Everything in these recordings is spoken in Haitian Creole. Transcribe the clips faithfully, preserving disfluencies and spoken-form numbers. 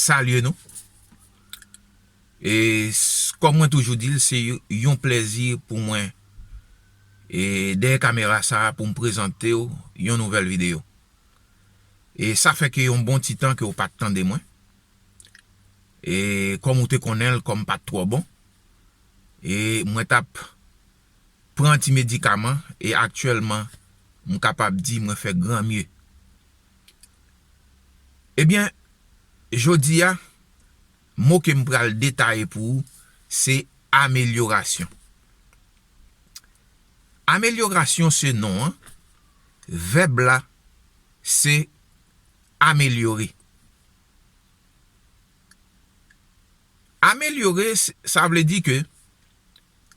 salye nou. E s- kòm mwen toujou di l, se y- yon plèzi pou mwen, e dèyè kamera sa a, pou m prezante w yon nouvèl videyo. E sa fè ke yon bon ti tan ke w pa t tande mwen. E kòm ou te konnen l, kòm m pa t twò bon, e mwen t ap pran ti medikaman, e aktyèlman, m kapab di mwen fè gran mye. Ebyen, jodi a, mo ke m pral detaye pou ou, se amelyorasyon. Amelyorasyon se non an, vèb la se amelyore. Amelyore, s- sa vle di ke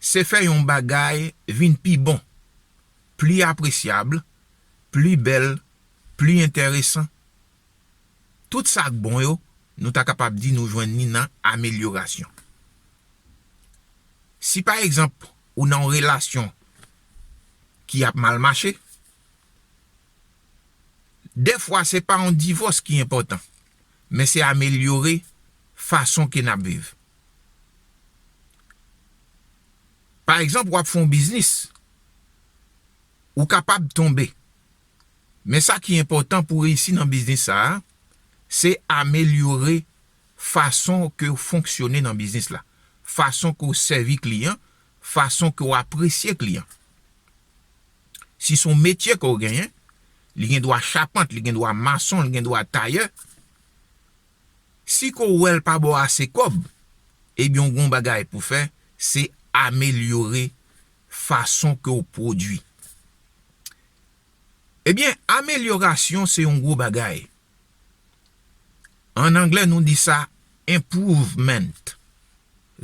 se fè yon bagay vin pi bon, pli apresyab, pli bèl, pli enteresan. Tout sa k bon yo, nou ta kapab di nou jwenn li nan amelyorasyon. Si pa egzanp, ou nan yon relasyon ki ap mal mache, dèfwa se pa yon divòs ki enpòtan, men se amelyore fason ke n ap viv. Pa egzanp, w ap fè yon biznis, ou kapab tonbe. Men sa ki enpòtan pou reyisi nan biznis sa a, se amelyore fason ke w fonksyone nan biznis la, fason ke w sèvi kliyan, fason ke w apresye kliyan. Si se yon metye ke w genyen, li gen dwa chapant, li gen dwa mason, li gen dwa tayè. Si ke w wè l pa ba w ase kòb, ebyen, w gen yon bagay pou fè, se amelyore fason ke w pwodui. Ebyen, amelyorasyon se yon gwo bagay. An anglè, nou di sa improvement.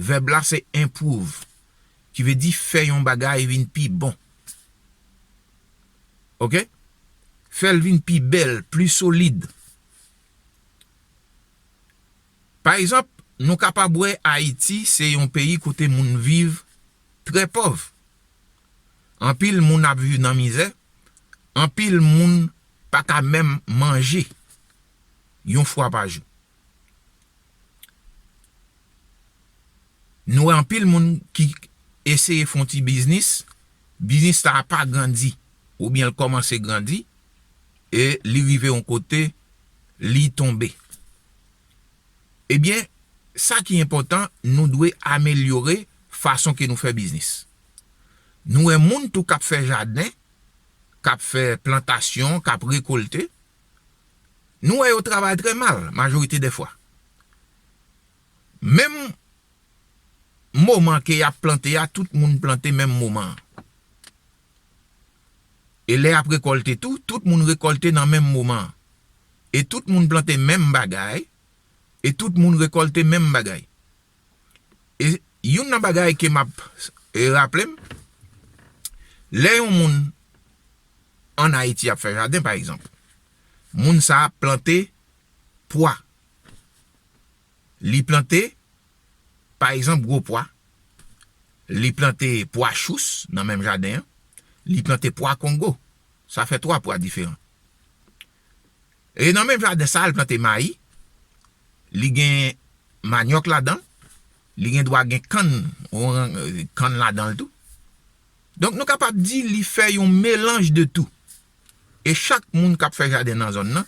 Vèb la se improve, ki vle di fè yon bagay vin pi bon. Oke? Fè l vin pi bèl, pli solid. Pa egzanp, nou kapab wè Ayiti se yon peyi kote moun viv trè pòv. Anpil moun ap viv nan mizè, anpil moun pa ka menm manje yon fwa pa jou. Nou wè anpil moun ki eseye fè yon ti biznis, biznis sa a pa grandi, oubyen l kòmanse grandi, e li rive yon kote, li tonbe. Ebyen, sa ki enpòtan, nou dwe amelyore fason ke nou fè biznis. Nou wè moun tou k ap fè jaden, k ap fè plantasyon, k ap rekòlte, nou wè yo travay trè mal, majorite dè fwa. Menm moman ke y ap plante a, tout moun plante menm moman an. E lè y ap rekòlte tou, tout moun rekòlte nan menm moman an. E tout moun plante menm bagay, e tout moun rekòlte menm bagay. E youn nan bagay ke m ap, e, raple m, lè yon moun ann Ayiti ap fè jaden, pa egzanp, moun sa a plante pwa. Li plante, pa egzanp, gwo pwa. Li plante pwa chous nan menm jaden an. Li plante pwa kongo. Sa fè twa pwa diferan. E nan menm jaden sa a, li plante mayi. Li gen manyòk ladan l. Li gen dwa gen kann, oran-, kann ladan l tou. Donk, nou kapab di li fè yon melanj de tou. E chak moun k ap fè jaden nan zòn nan,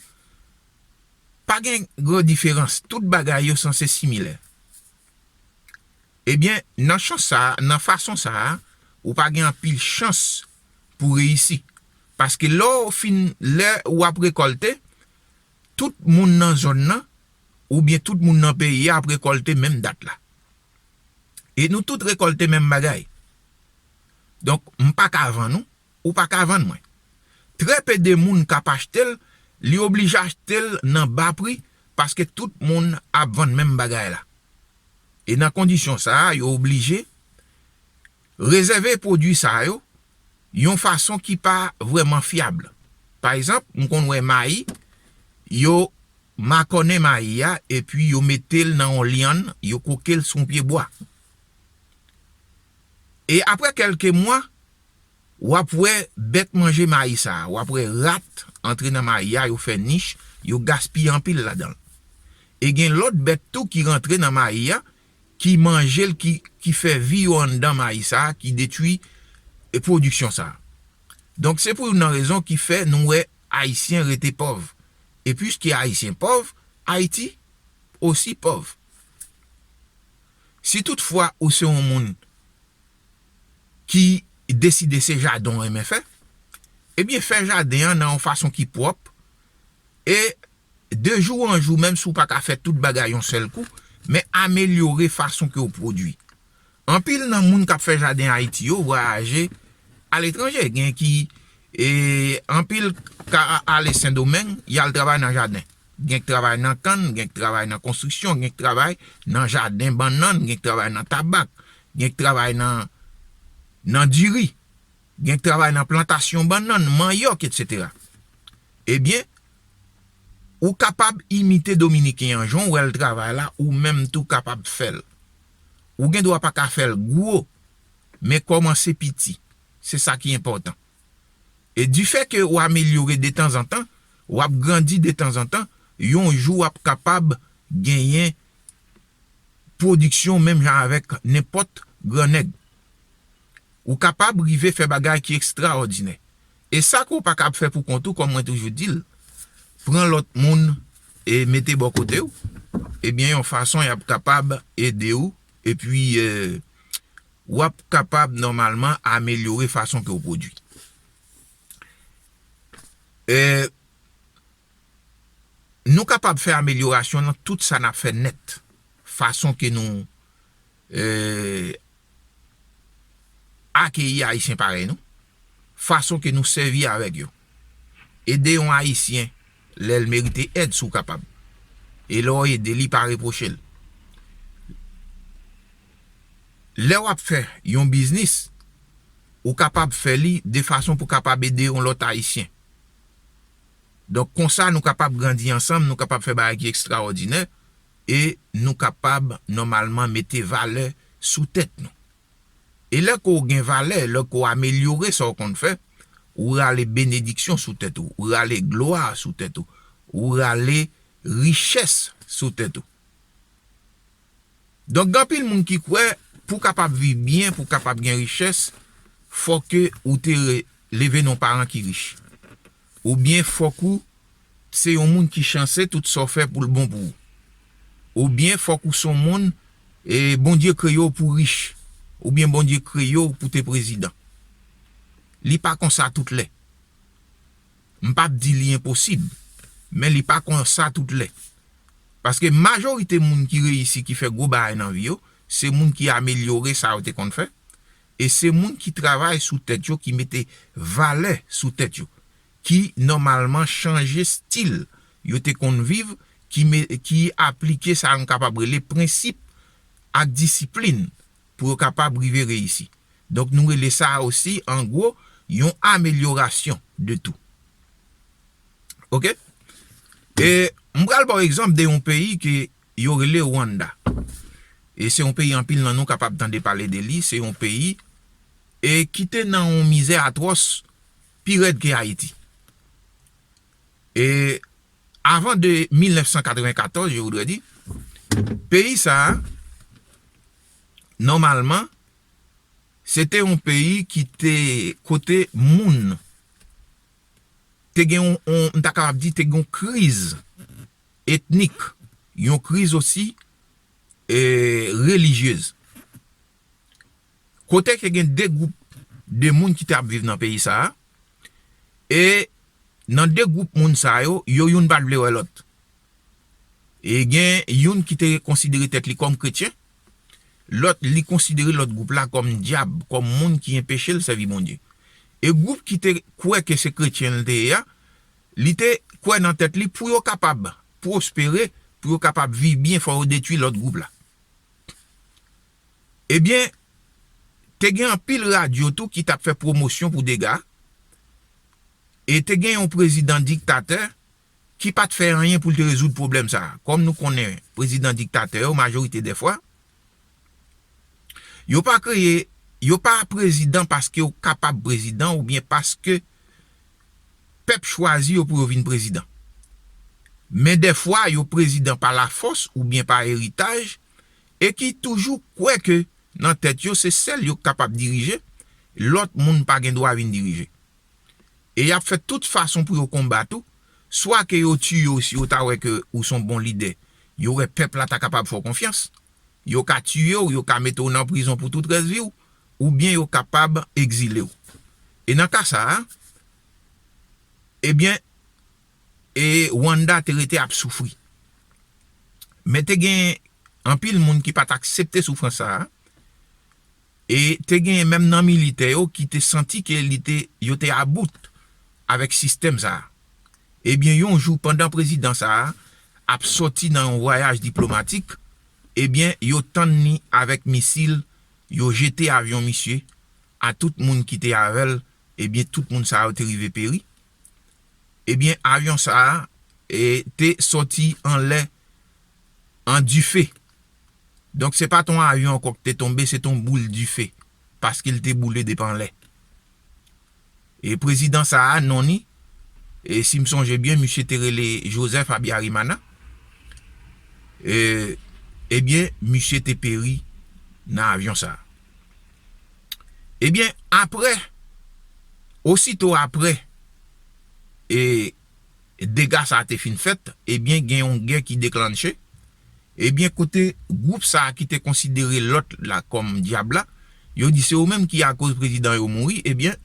pa gen gran diferans. Tout bagay yo sanse similè. Ebyen, nan chans sa a, nan fason sa a, ou pa gen anpil chans pou reyisi. Paske lè w fin, lè w ap rekòlte, tout moun nan zòn nan, oubyen tout moun nan peyi a ap rekòlte menm dat la. E nou tout rekòlte menm bagay. Donk, m pa ka vann ou, ou pa ka vann mwen. Trè pe de moun k ap achte l, li oblije achte l nan ba pri, paske tout moun ap vann menm bagay la. E nan kondisyon sa a, yo oblije rezève pwodui sa yo yon fason ki pa vrèman fyab. Pa egzanp, m konn wè mayi, yo makònen mayi a, epi yo mete l nan yon lyann, yo koke l sou yon pye bwa. E apre kèlke mwa, w ap wè bèt manje mayi sa a, w ap wè rat antre nan mayi a, yo fè nich, yo gaspiye anpil ladan l. E gen lòt bèt tou ki rantre nan mayi a, ki manje l, ki, ki fè vi yo anndan mayi sa a, ki detwi, e, pwodiksyon sa a. Donk, se pou youn nan rezon ki fè nou wè Ayisyen rete pòv. E piske Ayisyen pòv, Ayiti osi pòv. Si toutfwa ou se yon moun ki deside se jaden w renmen fè, ebyen, fè jaden an nan yon fason ki pwòp, e de jou an jou, menm si w pa ka fè tout bagay yon sèl kou, men amelyore fason ke w pwodui. Anpil nan moun k ap fè jaden Ayiti yo vwayaje aletranje. Gen ki, e, anpil ka a-, ale Sendomeng, y al travay nan jaden. Gen k travay nan kann, gen k travay nan konstriksyon, gen k travay nan jaden bannann, gen k travay nan tabak, gen k travay nan, nan diri, gen k travay nan plantasyon bannann, manyòk, etsetera. Ebyen, ou kapab imite Dominiken an, jan w wè l travay la, ou menm tou kapab fè l. Ou gen dwa pa ka fè l gwo, men kòmanse piti. Se sa ki enpòtan. E difè ke w amelyore detanzantan, w ap grandi detanzantan, yon jou w ap kapab genyen pwodiksyon menm jan avèk nenpòt grannèg. Ou kapab rive fè bagay ki ekstraòdinè. E sa ke w pa kab fè pou kont ou, kòm mwen toujou di l, pran lòt moun e mete bò kote w, ebyen, yon fason y ap kapab ede w, epi, e, w ap kapab nòmalman amelyore fason ke w pwodui. E, nou kapab fè amelyorasyon nan tout sa n ap fè nèt. Fason ke nou, e, akeyi Ayisyen parèy nou, fason ke nou sèvi avèk yo. Ede yon Ayisyen lè l merite èd si w kapab. E lè w ede li, pa repwoche l. Lè w ap fè yon biznis, ou kapab fè li de fason pou w kapab ede yon lòt Ayisyen. Donk, konsa, nou kapab grandi ansanm, nou kapab fè bagay ki ekstraòdinè, e nou kapab, nòmalman, mete valè sou tèt nou. E lè ke w gen valè, lè ke w amelyore sa w konn fè, ou rale benediksyon sou tèt ou, ou rale glwa sou tèt ou, ou rale richès sou tèt ou. Donk, gen anpil moun ki kwè, pou w kapab viv byen, pou w kapab gen richès, fòk ke ou te re-, leve nan yon paran ki rich. Oubyen fòk ou se yon moun ki chanse, tout sa w fè pou l bon pou ou. Oubyen fòk ou se yon moun, e, Bondye kreye w pou rich. Oubyen Bondye kreye w pou te prezidan. Li pa konsa tout lè. M p ap di li enposib, men li pa konsa tout lè. Paske majorite moun ki reyisi, ki fè gwo bagay nan vi yo, se moun ki amelyore sa yo te konn fè, e se moun ki travay sou tèt yo, ki mete valè sou tèt yo, ki nòmalman chanje stil yo te konn viv, ki me-, ki aplike sa nou kapab rele prensip ak disiplin pou yo kapab rive reyisi. Donk, nou rele sa osi, an gwo, yon amelyorasyon de tou. Oke? E m pral ba w egzanp de yon peyi ke yo rele Rwanda. E se yon peyi anpil nan nou kapab tande pale de li. Se yon peyi, e ki te nan yon mizè atwòs pi rèd ke Ayiti. E avan de mil nèf san katrevenkatòz, je voudrais dire, peyi sa a, nòmalman, se te yon peyi ki te, kote moun te gen yon, yon, m ta kapab di, te gen yon kriz etnik, yon kriz osi, e, relijyez. Kote ke gen de gwoup de moun ki t ap viv nan peyi sa a, e nan de gwoup moun sa yo, yo youn pa t vle wè lòt. E gen youn ki te konsidere tèt li kòm kretyen, lòt, li konsidere lòt gwoup la kòm dyab, kòm moun ki enpeche l sèvi Bondye. E gwoup ki te kwè ke se kretyen l te ye a, li te kwè nan tèt li pou yo kapab pwospere, pou yo kapab viv byen, fò yo detwi lòt gwoup la. Ebyen, te gen anpil radyo tou ki t ap fè pwomosyon pou dega, e te gen yon prezidan diktatè ki pa t fè anyen pou l te rezoud pwoblèm sa a. Kòm nou konnen prezidan diktatè yo, majorite dèfwa, yo pa kreye, yo pa prezidan paske yo kapab prezidan oubyen paske pèp chwazi yo pou yo vin prezidan. men dèfwa yo prezidan pa lafòs oubyen pa eritaj, e ki toujou kwè ke nan tèt yo se sèl yo k kapab dirije, lòt moun pa gen dwa vin dirije. E y ap fè tout fason pou yo konbat ou, swa ke yo tiye w si yo ta wè ke ou se yon bon lidè, yo wè pèp la ta kapab fè w konfyans, yo ka tiye w, yo ka mete w nan prizon pou tout rès vi w, oubyen yo kapab egzile w. E nan ka sa a, ebyen, e Wanda te rete ap soufri. Men te gen anpil moun ki pa t aksepte soufrans sa a, e te gen menm nan militè yo ki te santi ke li te, yo te about avèk sistèm sa a. Ebyen, yon jou, pandan prezidan sa a ap sòti nan yon vwayaj diplomatik, ebyen, yo tann li avèk misil, yo jete avyon misye, a tout moun ki te avè l, ebyen, tout moun sa yo te rive peri. Ebyen, avyon sa a, e, te sòti anlè an dife. Donk, se pa t yon avyon ankò ki te tonbe, se t yon boul dife, paske l te boule depi anlè. E prezidan sa a, non li, e si m sonje byen, misye te rele Joseph Habyarimana. E, ebyen, misye te peri nan avyon sa a. Ebyen, apre, osito apre, e, dega sa a te fin fèt, ebyen, gen yon gè ki deklanche. Ebyen, kote gwoup sa a ki te konsidere lòt la kòm dyab la, yo di se yo menm ki akoz prezidan yo mouri, ebyen,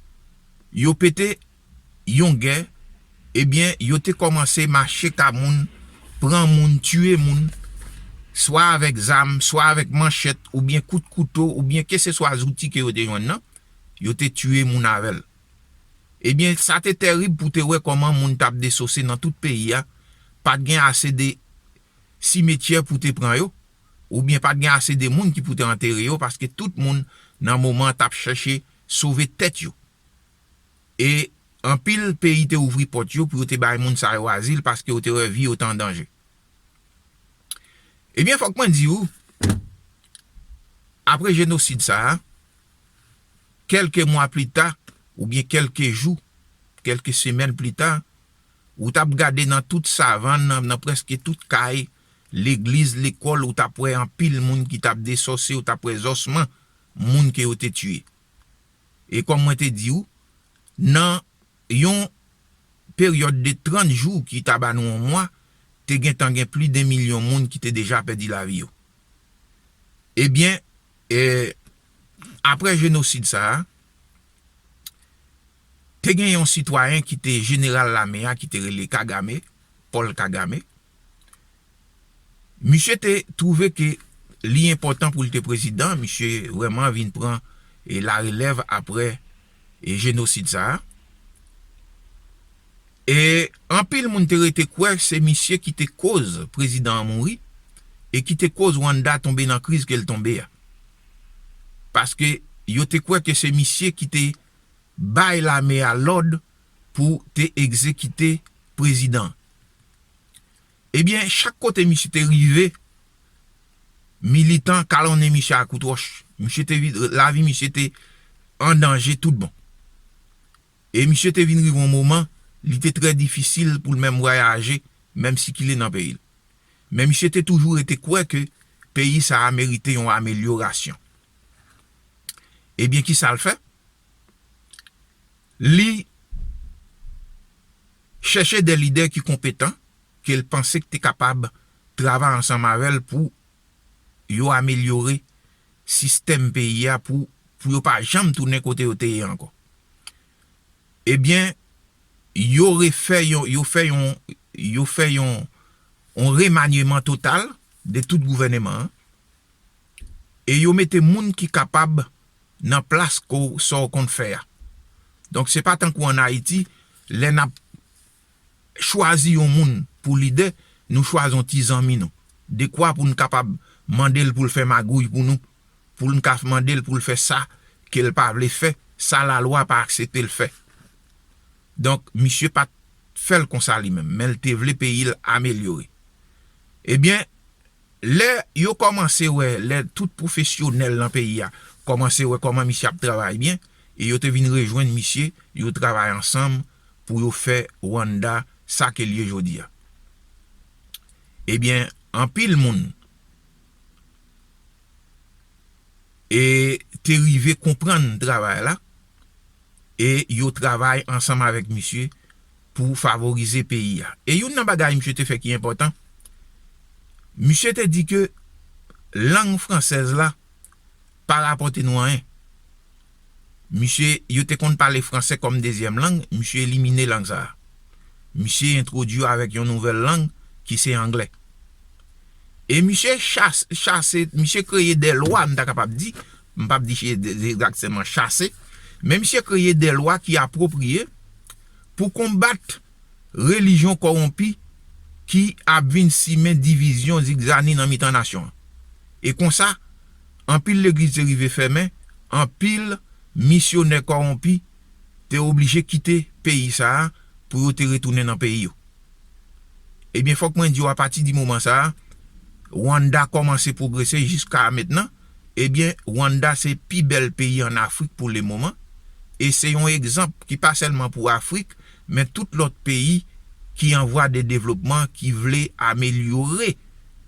yo pete yon gè, ebyen, yo te kòmanse mache ka moun, pran moun, tiye moun, swa avèk zam, swa avèk manchèt, oubyen kout kouto, oubyen keseswa zouti ke yo te jwenn nan, yo te tiye moun avè l. Ebyen, sa te tèrib pou te wè kòman moun t ap desose nan tout peyi a, pa t gen ase de simetyè pou te pran yo, oubyen pa t gen ase de moun ki pou te antere yo, paske tout moun nan moman an t ap chèche sove tèt yo. E anpil peyi te ouvri pòt yo pou yo te bay moun sa yo azil, paske yo te wè vi yo te an danje. Ebyen, fòk mwen di w, apre jenosid sa a, kèlke mwa pli ta, oubyen kèlke jou, kèlke semèn pli ta, ou t ap gade nan tout savann nan, nan prèske tout kay, legliz, lekòl, ou t ap wè anpil moun ki t ap desòse, ou t ap wè zòsman moun ke yo te tiye. E kòm mwen te di w, nan yon peryòd de trant jou ki ta ba nou yon mwa, te gentan gen plis de milyon moun ki te deja pèdi lavi yo. Ebyen, e, apre jenosid sa a, te gen yon sitwayen ki te jeneral lame a, ki te rele Kagame, Paul Kagame. Misye te twouve ke li enpòtan pou l te prezidan, misye vrèman vin pran, e, larelèv apre, e, jenosid sa a. E anpil moun te rete kwè se misye ki te koz prezidan an mouri, e ki te koz Wanda tonbe nan kriz ke l tonbe a. Paske yo te kwè ke se misye ki te bay lame a lòd pou te egzekite prezidan an. Ebyen, chak kote misye te rive, militan kalonnen misye ak kout wòch. Misye te vi-, lavi misye te an danje tout bon. E misye te vin rive yon moman, li te trè difisil pou l menm vwayaje, menm sikile nan peyi l. Men misye te toujou rete kwè ke peyi sa a merite yon amelyorasyon. Ebyen, ki sa l fè? Li chèche de lidè ki konpetan, ke l panse ki te kapab travay ansanm avè l pou yo amelyore sistèm peyi a, pou, pou yo pa janm tounen kote yo te ye ankò. Ebyen, yo refè yon, yo fè yon, yo fè yon, yon remanyeman total de tout gouvèneman an, e yo mete moun ki kapab nan plas ke w, sa w konn fè a. Donk, se pa tankou ann Ayiti, lè n ap chwazi yon moun pou lidè, nou chwazi yon ti zanmi nou. Dekwa pou n kapab mande l pou l fè magouy pou nou, pou n ka mande l pou l fè sa ke l pa vle fè, sa lalwa pa aksepte l fè. Donk, misye pa t fè l konsa li menm, men l te vle peyi l amelyore. Ebyen, lè yo kòmanse wè, lè tout pwofesyonèl nan peyi a kòmanse wè kòman misye ap travay byen, e yo te vin rejwenn misye, yo travay ansanm pou yo fè Rwanda sa ke l ye jodi a. Ebyen, anpil moun e te rive konprann travay la e yo travay ansanm avèk misye pou favorize peyi a. E youn nan bagay misye te fè ki enpòtan, misye te di ke lang fransèz la pa rapòte nou anyen. Misye, yo te konn pale fransè kòm dezyèm lang, misye elimine lang sa a. Misye entwodui yo avèk yon nouvèl lang ki se anglè. E misye chas, chase, misye kreye de lwa, m ta kapab di, m p ap di se de- egzakteman chase, men misye kreye de lwa ki apwopriye pou konbat relijyon kòwonpi ki ap vin simen divizyon, zigzani nan mitan nasyon an. E konsa, anpil legliz te rive fèmen, anpil misyonè kòwonpi te oblije kite peyi sa a pou yo te retounen nan peyi yo. Ebyen, fòk mwen di w, apati di moman sa a, Rwanda kòmanse pwogrese jiska mentnan. Ebyen, Rwanda se pi bèl peyi ann Afrik pou lemoman, e se yon egzanp ki pa sèlman pou Afrik, men tout lòt peyi ki an vwa de devlopman, ki vle amelyore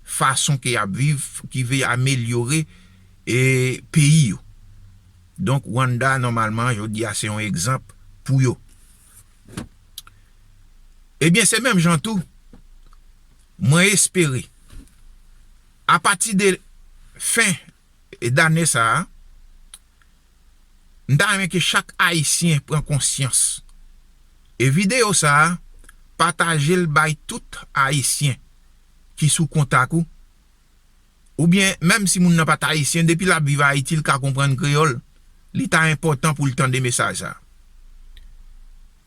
fason ke y ap viv, ki vle amelyore e, peyi yo. Donk, Rwanda, nòmalman, jodi a, se yon egzanp pou yo. Ebyen, se menm jan tou, mwen espere, apati de fen dane sa a, m ta renmen ke chak Ayisyen pran konsyans. E videyo sa a, pataje l bay tout Ayisyen ki sou kontak ou, oubyen menm si moun nan pa t Ayisyen, depi l ap viv Ayiti, l ka konprann kreyòl, li ta enpòtan pou l tande mesaj sa a.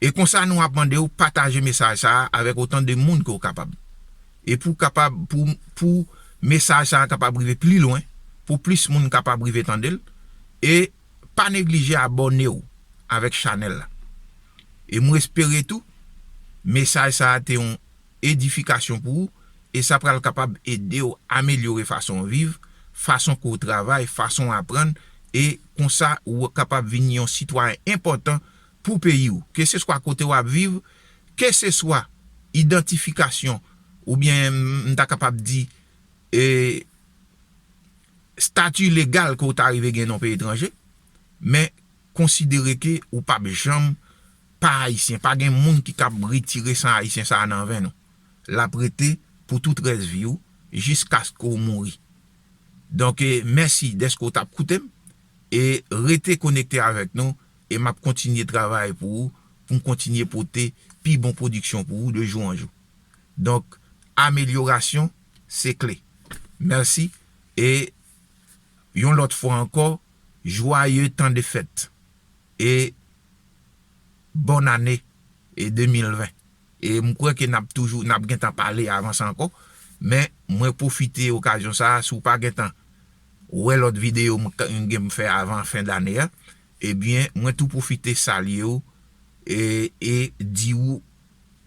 E konsa, nou ap mande w pataje mesaj sa a avèk otan de moun ke w kapab. E pou kapab, pou, pou mesaj sa a kapab rive pli lwen, pou plis moun kapab rive tande l, e pa neglije abòne w avèk chanèl la. E mwen espere tou, mesaj sa a te yon edifikasyon pou ou, e sa pral kapab ede w amelyore fason w viv, fason ke w travay, fason w aprann, e konsa ou kapab vin yon sitwayen enpòtan pou peyi w. Keseswa kote w ap viv, keseswa idantifikasyon, oubyen m ta kapab di, e, estati legal ke w ta rive gen nan yon peyi etranje, men konsidere ke ou p ap janm pa Ayisyen. Pa gen moun ki kab retire san Ayisyen sa a nan venn ou. L ap rete pou tout rès vi w, jiskaske w mouri. Donk, e, mèsi dèske w t ap koute m, e rete konekte avèk nou, e m ap kontinye travay pou ou, pou m kontinye pote pi bon pwodiksyon pou ou de jou an jou. Donk, amelyorasyon, se kle. Mèsi, e yon lòt fwa ankò, jwaye tan de fèt, e bòn ane, e de mil ven. E m kwè ke n ap toujou, n ap gentan pale avan sa ankò, men mwen pwofite okazyon sa a, si w pa gentan wè lòt videyo m ka- m gen m fè avan fen dane a, ebyen, mwen tou pwofite salye w, e, e di w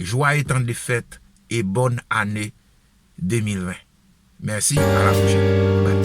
jwaye tan de fèt e bòn ane de mil ven. Mèsi, a la pwochèn. Bye.